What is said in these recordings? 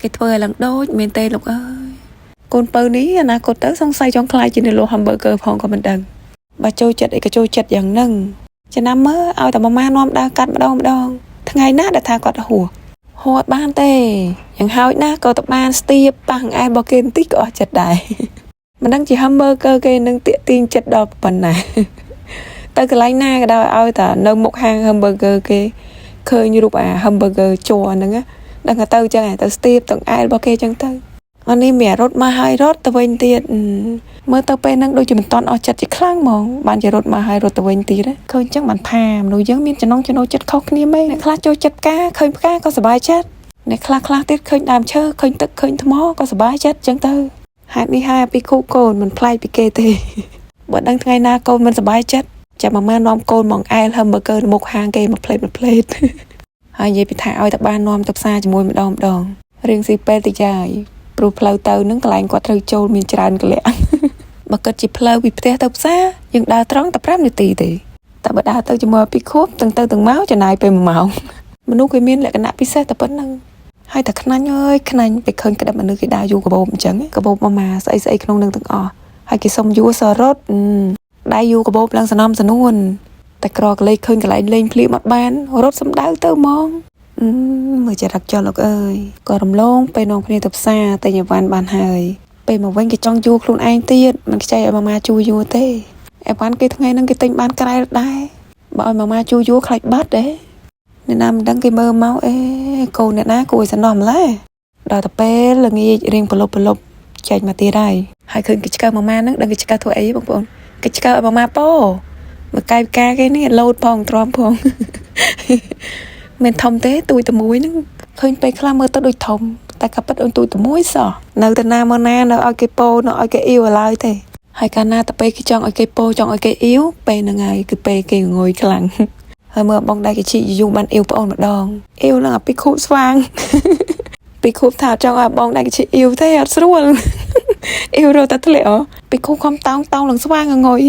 គេធ្វើឲ្យឡើងដូចមែនទេលោកអើយកូនពៅនេះអនាគតទៅសង្ស័យចង់ក្លាយជាអ្នកលក់ hamburger ផងក៏មិនដឹងបើចូលចិត្តអីក៏ចូលចិត្តយ៉ាងហ្នឹងចំណាំមើលឲ្យតែម៉ាម៉ានាំដើរកាត់ម្ដងម្ដងថ្ងៃណាដែលថាគាត់ហួសហួសអត់បានទេយ៉ាងហោចណាស់ក៏ទៅបានស្ទាបប៉ះអង្អែលរបស់គេបន្តិចក៏អស់ចិត្តដែរ មិនដឹងជា hamburger គេនឹងទាក់ទាញចិត្តដល់ប៉ុណ្ណា ទៅកន្លែងណាក៏ដោយឲ្យតែនៅមុខហាង hamburger គេឃើញរូបអា hamburger ជ័រហ្នឹងណាដឹងថាទៅចឹងឯងទៅស្ទាបទាំងអែលរបស់គេចឹងទៅអានេះមានរត់មកហើយរត់ទៅវិញទៀតអឺមើលទៅពេលហ្នឹងដូចជាមិនតន់អស់ចិត្តជាខ្លាំងហ្មងបានជារត់មកហើយរត់ទៅវិញទៀតណាឃើញចឹងបានថាមនុស្សយើងមានចំណង់ចំណូលចិត្តខុសគ្នាមែនអ្នកខ្លះចូលចិត្តផ្កាឃើញផ្កាក៏សប្បាយចិត្តអ្នកខ្លះខ្លះទៀតឃើញដើមឈើឃើញទឹកឃើញថ្មក៏សប្បាយចិត្តចឹងទៅហេតុនេះហើយពីគូកូនមិនប្លែកពីគេទេ បើដឹងថ្ងៃណាកូនមិនសប្បាយចិត្តចាំម៉ាម៉ានាំកូនមកអែល hamburger នៅមុខហាងគេមួយផ្លេតមួយផ្លេត ហើយនិយាយពីថាឲ្យតែបាននាំទៅផ្សារជាមួយម្ដងម្ដងរៀងស៊ីពេលតិចហើយព្រោះផ្លូវទៅនឹងកន្លែងគាត់ត្រូវចូលមានច្រើនកលៈ បើគិតជាផ្លូវពីផ្ទះទៅផ្សារយើងដើរត្រង់តែ5នាទីទេតែបើដើរទៅជាមួយពីខួបទាំងទៅទាំងមកចំណាយពេល1ម៉ោង មនុស្សគេមានលក្ខណៈពិសេសតែប៉ុណ្្នឹងហើយតែខ្នាញ់អើយខ្នាញ់ពេលឃើញក្តាប់មនុស្សគេដើរយូរកាបូបអញ្ចឹងកាបូបមកមកស្អីស្អីក្នុងនឹងទាំងអស់ហើយគេសុំយួរសរត់អឺដៃយូរកាបូបឡើងសំណំសនួនតែក្រកលេខឃើញកន្លែងលេងភ្លាមអត់បានរត់សំដៅទៅហ្មងអឺមើលចរិតចុះលោកអើយក៏រំលងពេលនាំគ្នាទៅផ្សារតែញ៉ាវ៉ាន់បានហើយពេលមកវិញគេចង់យួរខ្លួនឯងទៀតមិនខ្ចីឲ្យម៉ាម៉ាជួយយួរទេអីវ៉ាន់គេថ្ងៃហ្នឹងគេទិញបានក្រែលដែរបើឲ្យម៉ាម៉ាជួយយួរខ្លាចបាត់ទេអ្នកណាមិនដឹងគេមើលមកអេកូនអ្នកណាគួរឲ្យសំណោះម្ល៉េះដល់ទៅពេលល្ងាចរៀងប្រលប់ប្រលប់ចែកមកទៀតហើយហើយឃើញគេឆ្កើម៉ាម៉ាហ្នឹងដឹងគេឆ្កើធ្វើអីបងប្អូនគេឆ្កើឲ្យម៉ាម៉ាពោមកកាយវិការគេនេះលោតផងទ្រាំផង មិនធំទេទួយតែមួយហ្នឹងឃើញពេលខ្លះមើលទៅដូចធំតែក៏ពិតអូនទួយតែមួយសោះនៅទៅណាមកណានៅឲ្យគេពោនៅឲ្យគេអ៊ីវឲ្យឡើយទេហើយកាលណាទៅពេលគេចង់ឲ្យគេពោចង់ឲ្យគេអ៊ីវពេលហ្នឹងហើយគឺពេលគេងងុយខ្លាំង ហើយមើលបងដែរគេជីកយូរបានអ៊ីវប្អូនម្ដងអ៊ីវឡើងអាពីខូបស្វាង ពីខូបថាចង់ឲ្យបងដែរគេជីកអ៊ីវទេអត់ស្រួល អ៊ីវរត់តែធ្លាក់ពីខូបខំតោងតោងឡើងស្វាងងុយ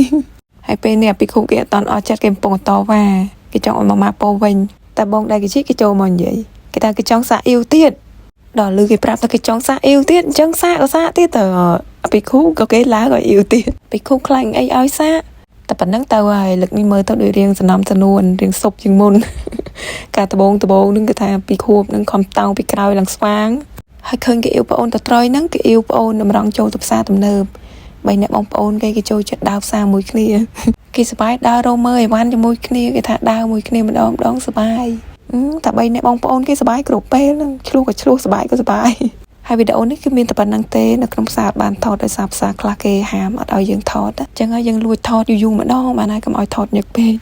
ហើយពេលនេះអាពីខូបគេអត់តន់អស់ចិត្តគេកំពុងតវ៉ាគេចង់ឲ្យម៉ាម៉ាពោវិញតែបងដែរគេជីកគេចូលមកនិយាយគេថាគេចង់សាកអ៊ីវទៀតដល់លឺគេប្រាប់ថាគេចង់សាកអ៊ីវទៀតអញ្ចឹងសាកក៏សាកទៀតទៅអាពីខូក៏គេឡើងឲ្យអ៊ីវទៀតពីខូខ្លាញ់អីឲ្យសាកតែប៉ុណ្្នឹងទៅហើយលើកនេះមើលទៅដូចរៀងសំណំសនួនរៀងសុបជាងមុន ការដបងដបងនឹងគេថាពីខួបនឹងខំតោងពីក្រោយឡើងស្វាងហើយឃើញគេអ៊ីវប្អូនតត្រយហ្នឹងគេអ៊ីវប្អូនតម្រង់ចូលទៅផ្សារទំនើបបីអ្នកបងប្អូនគេគេចូលចិត្តដើរផ្សារមួយគ្នា គេសប្បាយដើររកមើលអីវ៉ាន់ជាមួយគ្នាគេថាដើរមួយគ្នាម្ដងម្ដងសប្បាយអឺតែបីអ្នកបងប្អូនគេសប្បាយគ្រប់ពេលហ្នឹងឆ្លោះក៏ឆ្លោះសប្បាយក៏សប្បាយ ហើយវីដេអូនេះគឺមានតែប៉ុណ្្នឹងទេនៅក្នុងផ្សារអត់បានថតដោយសារផ្សារខ្លះគេហាមអត់ឲ្យយើងថតអញ្ចឹងហើយយើងលួចថតយូរៗម្ដងបានហើយកុំឲ្យថតញឹកពេក។